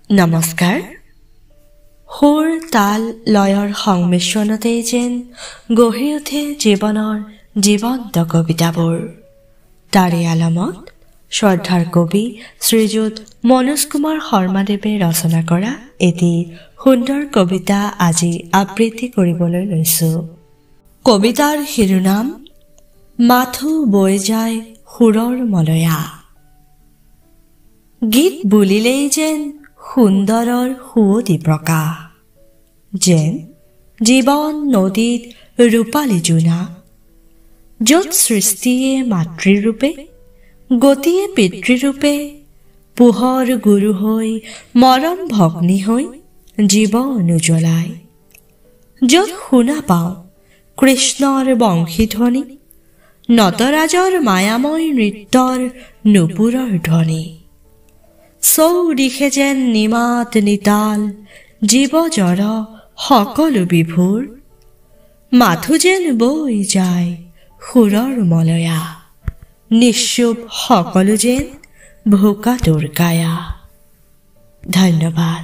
নমস্কাৰ। সুৰ তাল লয়ৰ সংমিশ্ৰণতেই যেন গঢ়ি উঠে জীৱনৰ জীৱন্ত কবিতাবোৰ। তাৰে আলমত শ্ৰদ্ধাৰ কবি শ্ৰীযুত মনোজ কুমাৰ শৰ্মাদেৱে ৰচনা কৰা এটি সুন্দৰ কবিতা আজি আবৃত্তি কৰিবলৈ লৈছোঁ। কবিতাৰ শিৰোনাম মাথো বৈ যায় সুৰৰ মলয়া। গীত বুলিলেই যেন সুন্দৰৰ সুৱদি প্ৰকাশ, যেন জীৱন নদীত ৰূপালী জোনা, য'ত সৃষ্টিয়ে মাতৃৰূপে, গতিয়ে পিতৃৰূপে, পোহৰ গুৰু হৈ, মৰম ভগ্নী হৈ জীৱন উজ্বলায়, য'ত শুনা পাওঁ কৃষ্ণৰ বংশীধ্বনি, নটৰাজৰ মায়াময় নৃত্যৰ নুপুৰৰ ধ্বনি, চৌদিশে যেন নিমাত নিতাল জীৱ জড় সকলো বিভোৰ, মাথো যেন বৈ যায় সুৰৰ মলয়া, নিশ্চুপ সকলো যেন ভোকাতুৰ কায়া। ধন্যবাদ।